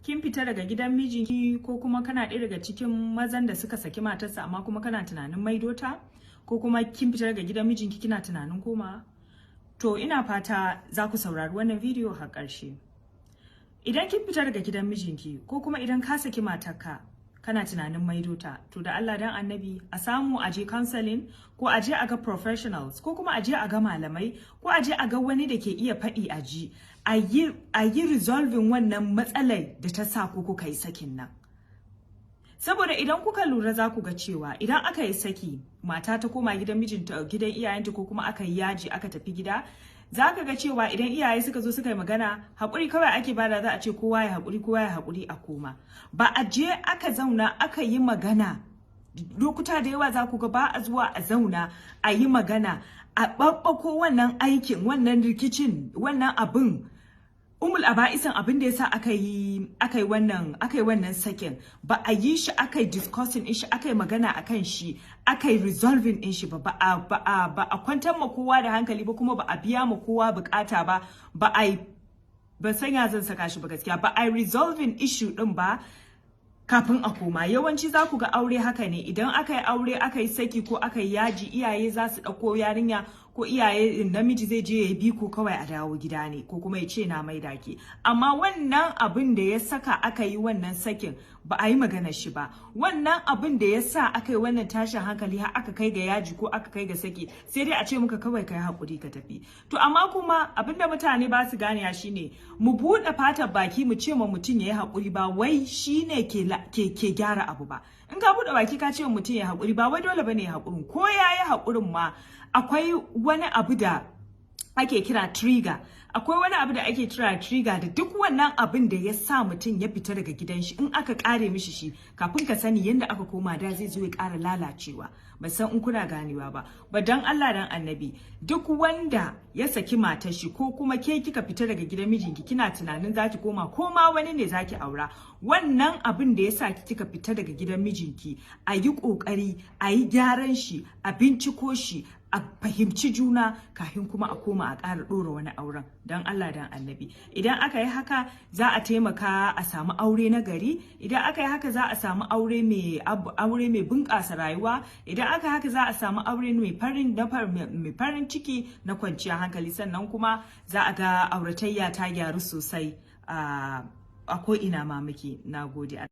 Kin fita daga gidan mijinki, ko kuma kana ɗaya daga cikin mazan da suka saki matarsa amma kuma kana tunanin maido ta, ko kuma kin fita daga gidan mijinki kina tunanin koma? To, ina fata za ku saurari wannan bidiyo har ƙarshe. Idan kin fita daga gidan mijinki, ko kuma idan ka saki matarka kana tunanin maido ta, to da Allah dan Annabi a samu a je counseling, ko a je a ga professionals, ko kuma a je a ga malamai, ko a je a ga wani da ke iya faɗi a ji, a yi resolving wannan matsalar da ta sa ku kuka yi sakin nan. Saboda idan kuka lura, za ku ga cewa idan aka yi saki, mata ta koma gidan mijinta, gidan iyayenta, ko kuma aka yi yaji aka tafi gida, za ka ga cewa idan iyaye suka zo suka yi magana, haƙuri kawai ake bada. Za a ce kowa ya haƙuri, kowa ya haƙuri, a koma. Ba a je aka zauna aka yi magana. Lokuta da yawa za ku ga ba a zuwa a zauna a yi magana, a ɓaɓɓako wannan aikin, wannan rikicin, wannan abin, umul aba'isan abin da yasa aka yi wannan sakin. Ba a yi shi, aka yi discussing din shi, aka yi magana akan shi, aka yi resolving din shi ba. Ba a kwantar ma kowa da hankali ba, kuma ba a biya ma kowa bukata ba. Ba a yi, ban san ya zan saka shi ba gaskiya, ba a yi resolving issue din ba kafin a koma. Yawanci za ku ga aure haka ne. Idan aka yi aure, aka yi saki ko aka yi yaji, iyaye za su ɗauko yarinya, ko iyaye namiji zai je ya yi biko kawai a dawo gida ne, ko kuma ya ce na maida ke. Amma wannan abin da ya saka aka yi wannan sakin, ba a yi maganar shi ba. Wannan abin da ya sa aka yi wannan tashin hankali har aka kai ga yaji ko aka kai ga saki, sai dai a ce muka kawai kai hakuri ka tafi. To, amma kuma abin da mutane ba su ganewa shine, mu buɗe fatar baki mu ce ma mutum ya yi hakuri ba wai shine ke gyara abu ba. In ka buɗe baki ka ce mutum ya hakuri, ba wai dole bane ya hakurin. Ko ya yi hakurin ma, akwai wani abu da ake kira trigger. Akwai wani abu da ake kira trigger, da duk wannan abin da ya sa mutum ya fita daga gidan shi, in aka kare mishi shi, kafin ka sani yanda aka koma da zai zo ya kara lalacewa. Ban san in kuna ganewa ba. Ba dan Allah dan Annabi, duk wanda ya saki matar shi, ko kuma ke kika fita daga gidan mijinki kina tunanin zaki koma, ko ma wani ne zaki aura, wannan abin da ya sa kika fita daga gidan mijinki, a yi kokari a yi gyaran shi, a binciko shi, a fahimci juna kafin kuma a koma a ƙara ɗora wani auren. Don Allah don Annabi, idan aka yi haka za a taimaka a samu aure na gari. Idan aka yi haka za a samu aure mai bunƙasa rayuwa. Idan aka yi haka za a samu aure mai farin ciki, na kwanciyar hankali. Sannan kuma za a ga auratayya ta gyaru sosai a ko ina ma muke. Na gode.